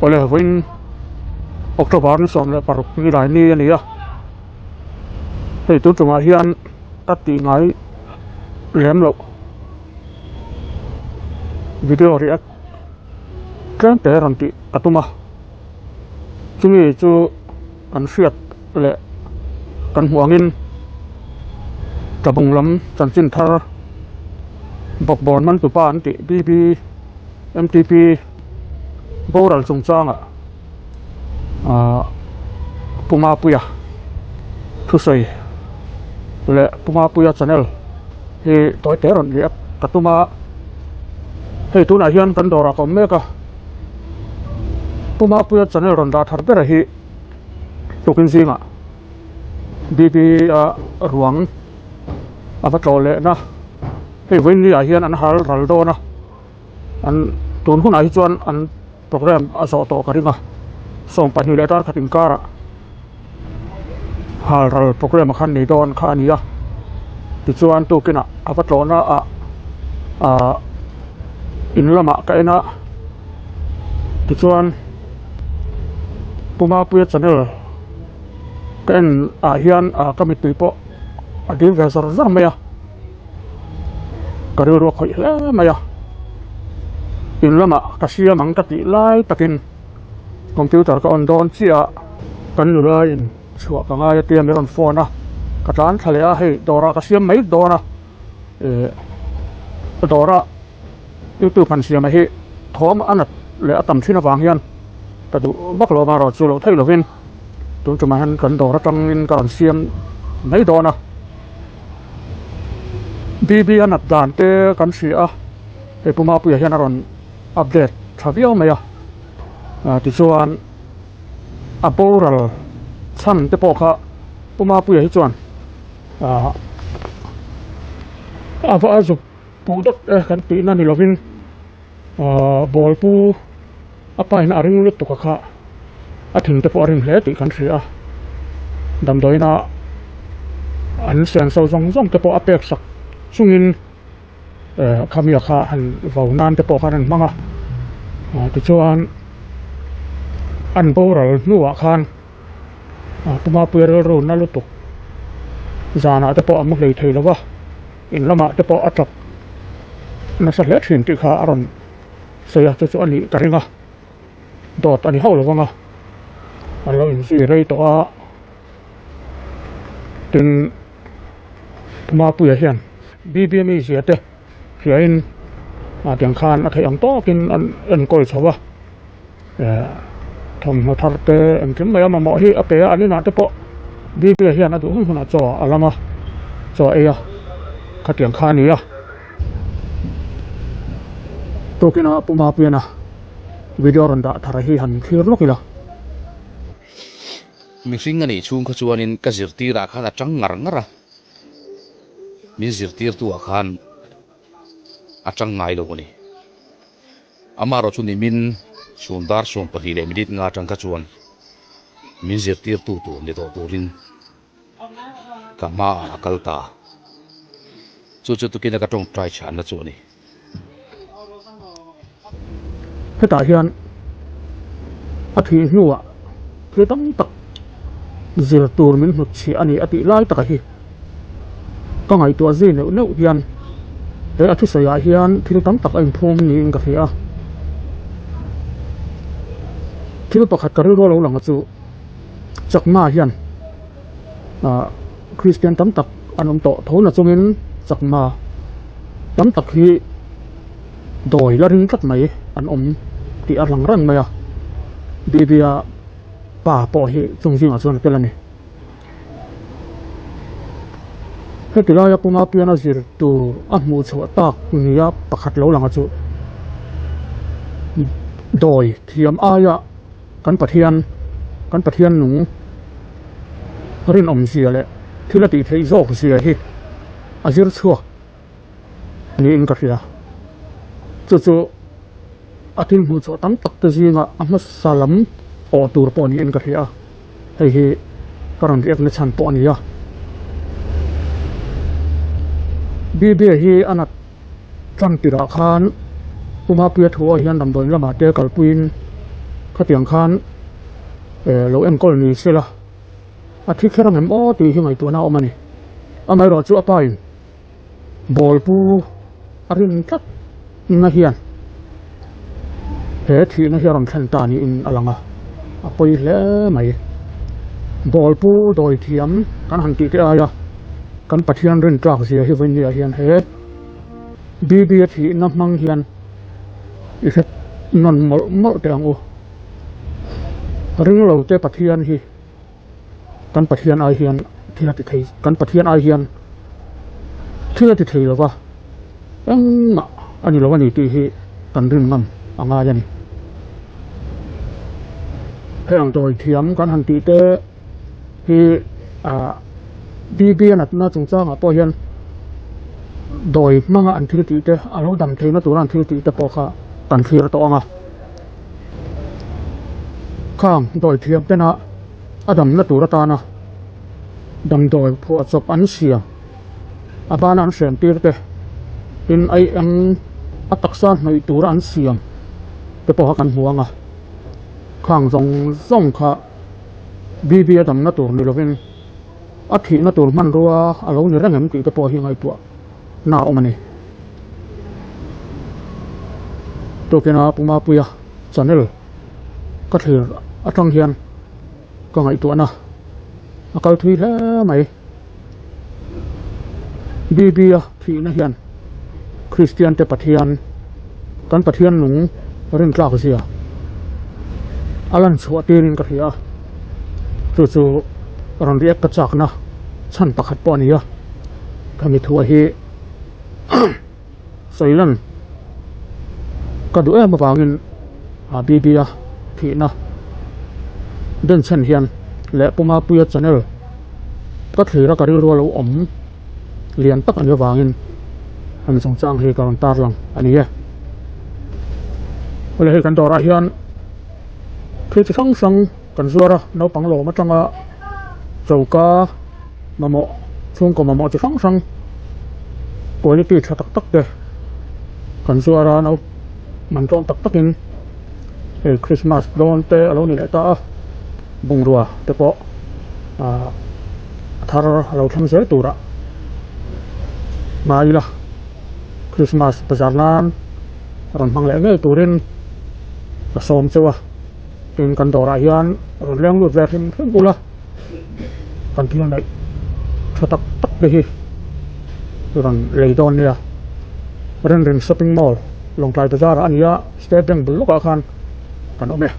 Awle vawiin October ni 16 ni lai ni a ni a, hei tun tumah hian ka tih ngai lem loh video react tlem te rawn tih ka tum a, chumi chu kan hriat leh kan hmuh angin tlabung lam chanchin thar bawkbawn man tupa an tih B_B M_T_P boral chungchangah ahh Pu Mapuia thusawi leh Pu Mapuia channel hi tawi te rawn react ka tum a hei tunah hian kan dawrah ka awm mek a Pu Mapuia channel rawn dah thar ber hi tukin zingah B_B a ruang a va tlawh lehna hei vawiin ni ah hian an hal ral dawn a an tun hunah hi chuan an programme a zawh tawh ka ring a 22 leh dar khat inkarah hal ral programme a khan nei dawn kha a ni a tichuan tukinah a va tlawhna ah ahh in lamah ka en a tichuan Pu Mapuia channel ka en ah hian ah ka mittui pawh a dil ve zawr zawr mai a ka rilru a khawih hle mai a in lamah ka siam ang ka tih lai takin computer ka on dawn chiah a kan nula in chhuah ka ngai a tia min rawn phone a ka tlan thla leh a hei dawrah ka siam mai dawn a eh dawrah youtube han siam a hi thawm a nat leh a tam thin avang hian ka duh vak lo amaherawh chu loh theih lovin tun tumah hian kan dawr atangin ka rawn siam mai dawn a B_B a nat dan te kan hria a hei Pu Mapuia hian a rawn update tha viau mai a ah tichuan a boral chhan te pawh kha Pu Mapuia hi chuan ah a va a zuk Puh deuh e kan tihna ni lovin ahh ball pu a pain a ring lutuk a kha a thing te pawh a rim hle tih kan hria a damdawiin a an senso zawng zawng te pawh a pek sak chungin eh khami a kha han vau nan te pawh khan an hmang a ah tichuan an boral hnuah khan ah Pumapuia rilru na lutuk zanah te pawh a mu hlei thei lo va. In lamah te pawh a tap nasa hle thin tih kha a rawn sawi a, chu chu a nih ka ring a, dawt a ni hauh lo vang a, an lo inzui rei tawh a, tin Mapuia hian B_B_M zia te hriain ah tiang khan a theih ang tawkin an enkawl chho a, eh thawmhnaw thar te engkim mai a mamawh hi a pe a, an inah te pawh B_B hian a duh hun hunah chaw a lam a, chaw a ei a, khatiang kha a ni a. Tukin a Pu Mapuiana video rawn dah thar hi han thlir lawk ila. Mihring a nih chhung kha chuanin ka zirtirah khan a tang ngar ngar a, min zirtirtuah khan a tang ngai lo a ni. Amaherawh chu nimin chhun dar 12 leh minute nga atang kha chuan min zirtirtu tur ni tawh turin ka hmaah a kal ta. Chu chu tukina ka tawngtai chhanna chu a ni. Hetah hian a thih hnuah thil tam tak zir tur min hnutchhiah a ni a tih lai taka hi. Ka ngaihtuah zui neuh neuh hian he a thusawi ah hian thil tam tak a inphum niin ka hria a, thil pakhat ka rilru lo lang a chu chakma hian ah Kristian tam tak an awm tawh tho na chungin chakma tam tak hi dawi la ring tlat mai an awm tih a lang reng mai a, Bibia pa pawh hi chung zingah chuan a tel a ni. Heti laia Puma piana zir tur a hmuh chhuah tak nia pakhat lo lang a chu dawi thiam aia kan Pathian kan Pathian nung rinawm zia leh thil a tih theih zawk zia hi a zir chhuak niin ka hria chu chu a thil hmuh chhuah tam tak te zinga a hmasa lam awh tur pawh niin ka hria a. Hei hi ka rawn riakna chhan pawh a ni a. Bibia hi a nat tan tirah khan Pu Mapuia thu ah hian damdawiin lamah te kalpuiin Khatiang khan lo enkawl ni sela a thi kher ang em aw tih hi ngaihtuahna a awm a ni. Amaherawh chu a pa in ball pu a rin tlat na hian he thihna hi a rawn thlen ta niin a lang a, a pawi hle mai. Ball pu dawi thiam kan han tih te aia kan Pathian rin tlak zia hi vawinia hian he BB a thihna hmang hian i hre nawn mawlh mawlh teh ang u. Ring lo te Pathian hi kan Pathian ai hian thil a ti thei kan Pathian ai hian thil a ti thei lo va, engmah a ni lo a ni tih hi kan rin ngam a ngai a ni. Heng dawi thiam kan han tih te hi ah BB a natna chungchangah pawh hian dawi hmanga an thil tih te a lo dam theihna tura an thil tih te pawh kha kan thlir tawh ang a. Khang dawi thiam tena a damna tur atana damdawi phuah chawp an siam a bana an hren tir te tin ai eng a taksa hnawih tura an siam te pawh kha kan hmu ang a khang zawng zawng kha BB a damna tur ni lovin a thihna tur hmanrua a lo ni reng em tih te pawh hi ngaihtuah na a awm a ni. Tukin a Pu Mapuia channel ka thlir atang hian ka ngaihtuahna a kal thui hle mai. BB a thihna hian Kristian te Pathian kan Pathian nung rintlak zia a lan chhuah tirin ka hria a, chu chu rawn react ka chakna chhan pakhat pawh a ni a. Khami thua hi sawi lan ka duh em avangin BB a thihna denchhen hian leh Pu Mapuia channel ka thlir a ka rilru a lo awm lian tak a nih avangin hemi chungchang hi ka rawn tarlang a ni e. Awle hei kan dawrah hian thil chi hrang hrang kan zuar a naupang lawm atanga choka mamawh chhungkaw mamawh chi hrang hrang quality tha tak tak te kan zuar a nau man tlawm tak takin hei Christmas dawn te a lo ni leh ta a bungrua te pawh ah a thar a lo thleng zel turah ngai ila Christmas bazar nan rawn hmang leh ngei turin ka sawm cheu a tin kan dawrah hian rawn leng lut ve hrim hrim ula. Kan thil neih tha tak tak te hi rawn lei dawn nia. Rinrin shopping mall Lawngtlai bazar ah a ni a, State Bank bul lawkah khan kan awm e.